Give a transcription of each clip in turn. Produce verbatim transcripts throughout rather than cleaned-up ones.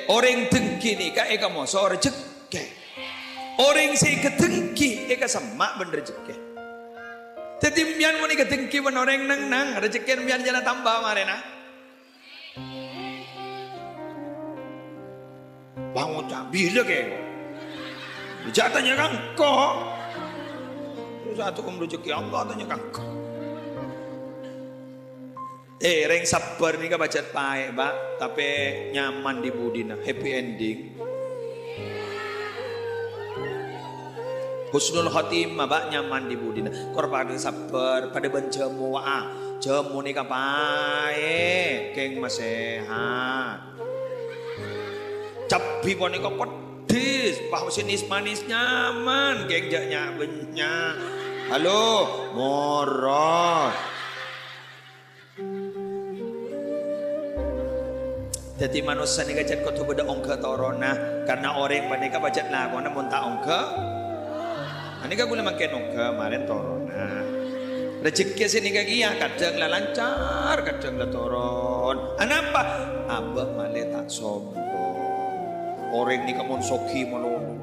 Orèng dengki nèka èkamoso rejhekkè. Orèng sè èkadengki èkasemma' bân rejhekkè. Dhâddhi, sampèyan mon èkadengki bân orèng neng-neng, rejhekkèna sampèyan jhâ' la tamba marèna. Bângoca' bilâ kè? Jhâ' tanya ka engko'. Terros atu'um rejhekkè Allah, tanya ka engko'. Eh, rèng sabbhâr nèka pajhât paè', Pak, tapè nyaman è budina, happy ending. Husnul khotimah, Pak, nyaman è budina. Kor padâ sabbhâr, padâ bân jhâmo, wa'a. Jhâmo nèka paè', kèng masèhat. Cabbhi panèka peddhis, pas sè nis-manis nyaman, kèng jhâ' nya'-bânnya'. Halo, moro. Dhâddhi manossa nèka jhât kodhu bâdâ ongghâ toronna, karna orèng panèka pajhât lakona mon ta' ongghâ. Anèka kaulâ mangkèn ongghâ, marèn toronna. Rejhekkè sè nèka kèya kadhâng la lancar, kadhâng la toron. Anapa? Abâ' malè ta' sombong. Orèng nèka mon soghi malolo.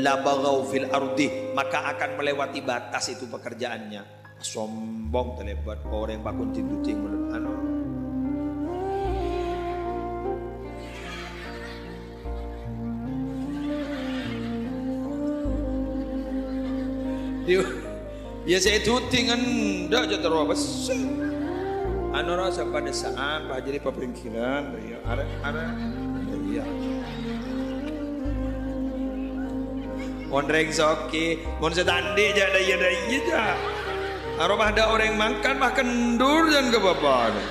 La baghaw fil ardi, maka akan melewati batas itu pekerjaannya. Sombong talèbât orèng pakon ding-duding mèlot anu. Yu, ya sè duding endâ' jhâ' terro bessè. Anu ra sapadâsaan, Pak Haji, papènggilan, ya. Arè, arè. Iyâ. Mon rèng soghi, mon sè ta' andi' jhâ' dâ' iyâ-dâ' iyâ jhâ'. Aropa dâ' orèng mangkat mah kendur jân ka bâbâna.